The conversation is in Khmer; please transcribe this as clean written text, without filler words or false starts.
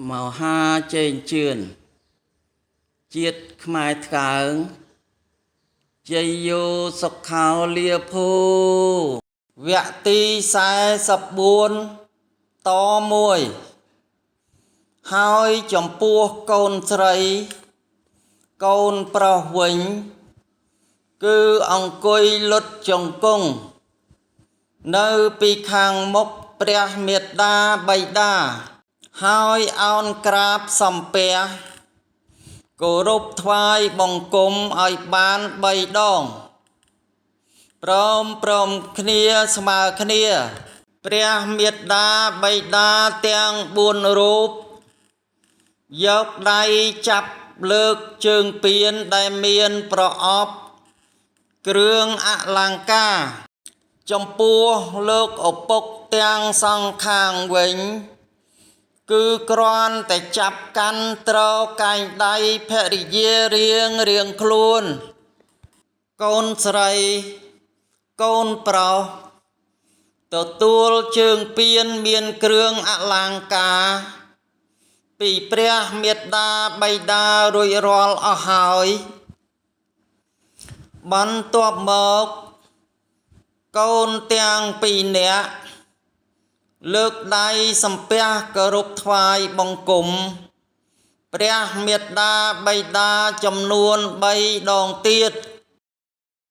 មហាជេងជឿនជាតិខ្មែរថ្កើងជ័យយោសុខោលាភូវគ្គទី44ត1ហើយចំពោះកូនស្រីកូនប្រុសវិញគឺអង្គុយលុតជង្គង់នៅពីខាងមុខព្រះមេត្តាបិតាហើយអោនក្រាបសំពះគោរពថ្វាយបង្គំឲ្យបាន3ដងព្រមព្រមគ្នាស្មើគ្នាព្រះមេត្តាបិតាទាំង4រូបយកដៃចាប់លើកជើងពានដែលមានប្រអប់គ្រឿងអលង្ការចំពោះលោកឪពុកទាំងសងខាងវិញគឺគ្រាន់តែចាប់កាន់ទ្រកែងដៃភរិយារៀងរៀងខ្លួនកូនស្រីកូនប្រុសទទួលជើងពានមានគ្រឿងអលង្ការពីព្រះមេត្តាបិតារួចរាល់អស់ហើយបន្ទាប់មកកូនទាំងពីរនាក់លើកដៃសំពះគោរពថ្វាយបង្គំព្រះមេត្តាបិតាចំនួន3ដងទៀត។